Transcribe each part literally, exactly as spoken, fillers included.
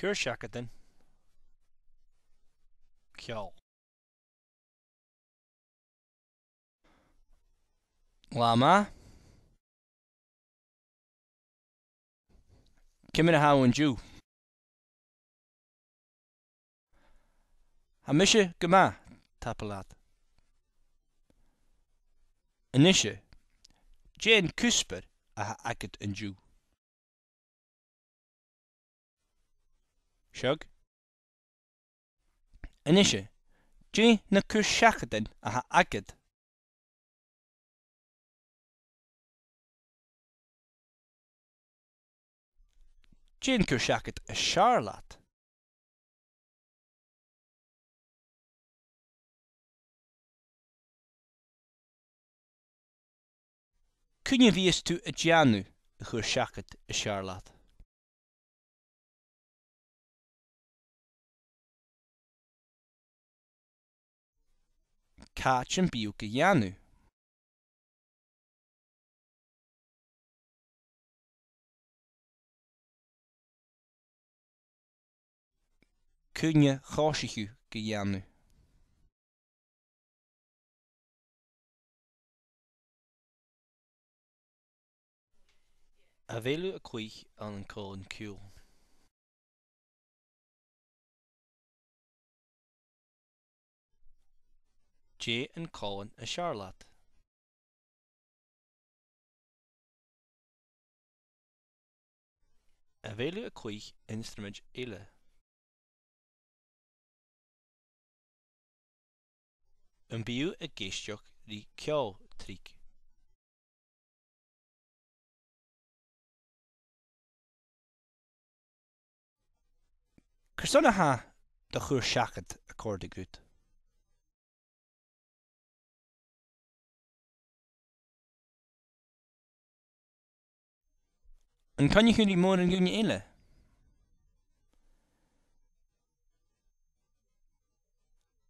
Cuir seacadan. Ceòl. Latha math. Ciamar a tha thu an-diugh? Tha mise gu math, tapadh leat. A-nise, dè an cuspair a th' agad an-diugh? Seadh. A-nise, dè na cur-seachadan a th' agad? Dè an cur-seachad as fheàrr leat? Cuin a bhios tu a' dèanamh a' chur-seachad as fheàrr leat? Càit am bi thu ga dhèanamh? Cuin a thòisich thu ga dhèanamh? A bheil thu a' cluich ann an còmhlan-ciùil? Dè an còmhlan as fheàrr leat? A bheil thu a' cluich ionnsramaid eile? Am bi thu ag èisteachd ri ceòl tric? Carson a tha do chur-seachad a' còrdadh riut? An coinnich thu ri mòran dhaoine eile?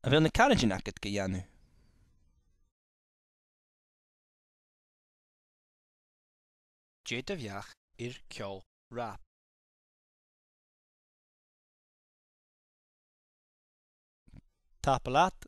A bheil na caraidean agad ga dhèanamh? Dè do bheachd air ceòl rap? Tapadh leat